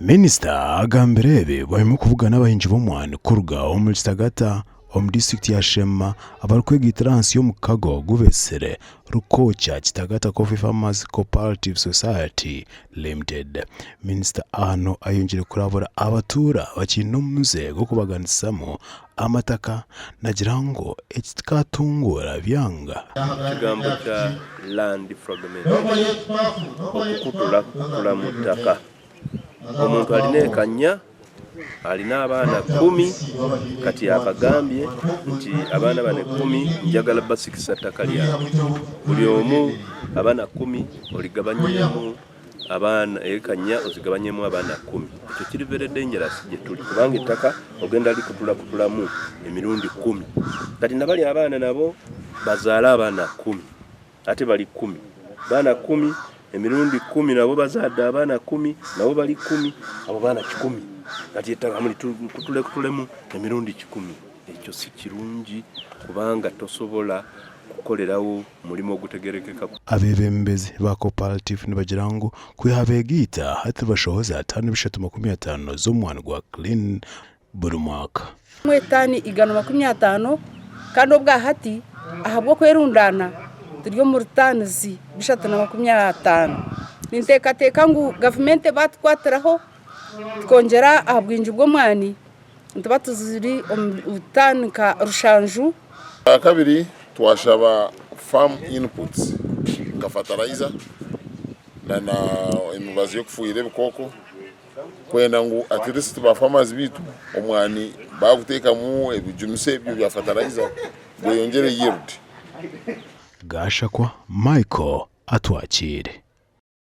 Minisita agambire ebi bwanyima y'okubugana abahingi b'omwani kuruga omuri Kitagata omu disiturikiti ya Sheema abarikwegaitira ahansi y'omukago ogu beetsire Rukokya Kitagata Coffee Farmers Cooperative Society Limited. Minisita Ano ayongyire kurabura abatuura abakiine omuze gw'okubaganisamu amataka nagira ngu eki tikikatunguura byanga. Ekigambo kya land fragmentation, okukutulakutula mu ttaka. Omuntu alina eka nnya, alina abaana kkumi, kati abagambye nti abaana bano ekkumi njagala basikisa ttaka lyange. Buli omu abaana kkumi oligabanyemu abaana eka nnya ozigabanyemu abaana kkumi. Ekyo kiri very dangerous gye tuli kubanga ettaka ogenda likutulakutulamu emirundi kkumi. Kati nabali abaana nabo bazaale abaana kkumi. Ate bali kkumi. Baana kkumi, emirundi kkumi nabo bazaadde abaana kkumi, nabo bali kkumi, abo baana kikumi. Kati ettaka mulikutulekutulemu emirundi kikumi. Ekyo si kirungi kubanga tosobola kukolerawo mulimu ogutegerekeka. Abeebembezi ba Cooperative nibagira ngu kwiha beegaita hati nibashohoza taani 350 z'omwani gwa Clean buri mwaka. Etaani 150 kandi obwa hati ahabw'okwerundaana turi omuri taanizi 350. Ninteekateeka ngu gavumenti baatukwatiraho tukongyera aha bwingi bw'omwani nituba turi omu taani nka rushanju. Ekyakabiri twashaba farm inputs nka fertilizer na emibazi y'okufuhira ebikooko. Kwenda ngu at least ba farmers baitu omwani baguteekamu ebijumiso ebyo bya fertilizer gweyongyere yield. Gashakwa Michael Atwakiire.